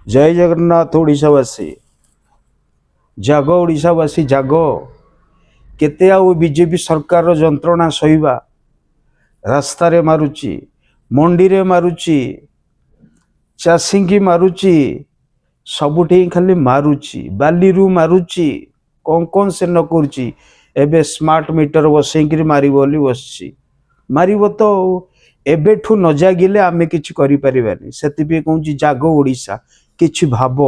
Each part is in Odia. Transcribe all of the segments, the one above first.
ଜୟ ଜଗନ୍ନାଥ। ଓଡ଼ିଶାବାସୀ ଜାଗ, ଓଡ଼ିଶାବାସୀ ଜାଗ। କେତେ ଆଉ ବିଜେପି ସରକାରର ଯନ୍ତ୍ରଣା ସହିବା? ରାସ୍ତାରେ ମାରୁଛି, ମଣ୍ଡିରେ ମାରୁଛି, ଚାଷୀଙ୍କି ମାରୁଛି, ସବୁଠି ଖାଲି ମାରୁଛି, ବାଲିରୁ ମାରୁଛି, କ'ଣ କ'ଣ ସେ ନ କରୁଛି। ଏବେ ସ୍ମାର୍ଟ ମିଟର ବସେଇକିରି ମାରିବ ବୋଲି ବସିଛି। ମାରିବ ତ ଆଉ। ଏବେଠୁ ନ ଜାଗିଲେ ଆମେ କିଛି କରିପାରିବାନି। ସେଥିପାଇଁ କହୁଛି, ଜାଗ ଓଡ଼ିଶା, କିଛି ଭାବ।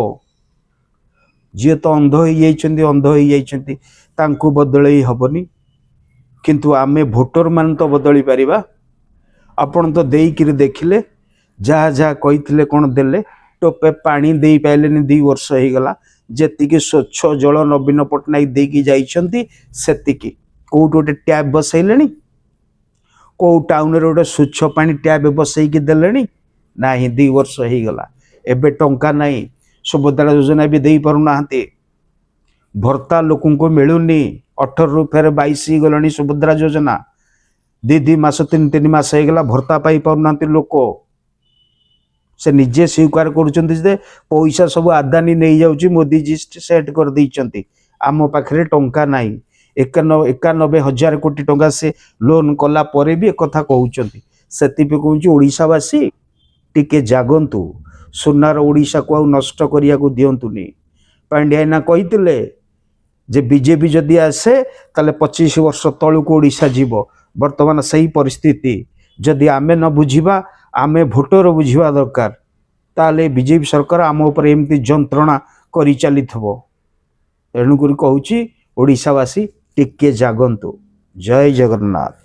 ଯିଏ ତ ଅନ୍ଧ ହେଇଯାଇଛନ୍ତି, ଅନ୍ଧ ହେଇଯାଇଛନ୍ତି, ତାଙ୍କୁ ବଦଳେଇ ହବନି। କିନ୍ତୁ ଆମେ ଭୋଟର ମାନେ ତ ବଦଳି ପାରିବା। ଆପଣ ତ ଦେଇକିରି ଦେଖିଲେ, ଯାହା ଯାହା କହିଥିଲେ କ'ଣ ଦେଲେ? ଟୋପେ ପାଣି ଦେଇପାରିଲେନି। 2 ବର୍ଷ ହେଇଗଲା। ଯେତିକି ସ୍ୱଚ୍ଛ ଜଳ ନବୀନ ପଟ୍ଟନାୟକ ଦେଇକି ଯାଇଛନ୍ତି, ସେତିକି କୋଉଠି ଗୋଟେ ଟ୍ୟାପ୍ ବସେଇଲେଣି? କୋଉ ଟାଉନରେ ଗୋଟେ ସ୍ୱଚ୍ଛ ପାଣି ଟ୍ୟାପ୍ ବସେଇକି ଦେଲେଣି? ନାହିଁ। 2 ବର୍ଷ ହେଇଗଲା। ଏବେ ଟଙ୍କା ନାହିଁ, ସୁଭଦ୍ରା ଯୋଜନା ବି ଦେଇପାରୁନାହାନ୍ତି, ଭତ୍ତା ଲୋକଙ୍କୁ ମିଳୁନି। 18ରୁ ଫେର 22 ହେଇଗଲାଣି ସୁଭଦ୍ରା ଯୋଜନା। ଦି ଦି ମାସ, ତିନି ତିନି ମାସ ହେଇଗଲା, ଭତ୍ତା ପାଇପାରୁନାହାନ୍ତି ଲୋକ। ସେ ନିଜେ ସ୍ୱୀକାର କରୁଛନ୍ତି ଯେ ପଇସା ସବୁ ଆଦାନୀ ନେଇଯାଉଛି, ମୋଦିଜୀ ସେଟ୍ କରିଦେଇଛନ୍ତି, ଆମ ପାଖରେ ଟଙ୍କା ନାହିଁ। 91 ହଜାର କୋଟି ଟଙ୍କା ସେ ଲୋନ୍ କଲା ପରେ ବି ଏକଥା କହୁଛନ୍ତି। ସେଥିପାଇଁ କହୁଛି, ଓଡ଼ିଶାବାସୀ ଟିକେ ଜାଗନ୍ତୁ। ସୁନାର ଓଡ଼ିଶାକୁ ଆଉ ନଷ୍ଟ କରିବାକୁ ଦିଅନ୍ତୁନି। ପାଣ୍ଡିଆନା କହିଥିଲେ ଯେ ବିଜେପି ଯଦି ଆସେ, ତାହେଲେ 25 ବର୍ଷ ତଳକୁ ଓଡ଼ିଶା ଯିବ। ବର୍ତ୍ତମାନ ସେଇ ପରିସ୍ଥିତି। ଯଦି ଆମେ ନ ବୁଝିବା, ଆମେ ଭୋଟର ବୁଝିବା ଦରକାର, ତାହେଲେ ବିଜେପି ସରକାର ଆମ ଉପରେ ଏମିତି ଯନ୍ତ୍ରଣା କରି ଚାଲିଥିବ। ତେଣୁକରି କହୁଛି, ଓଡ଼ିଶାବାସୀ ଟିକେ ଜାଗନ୍ତୁ। ଜୟ ଜଗନ୍ନାଥ।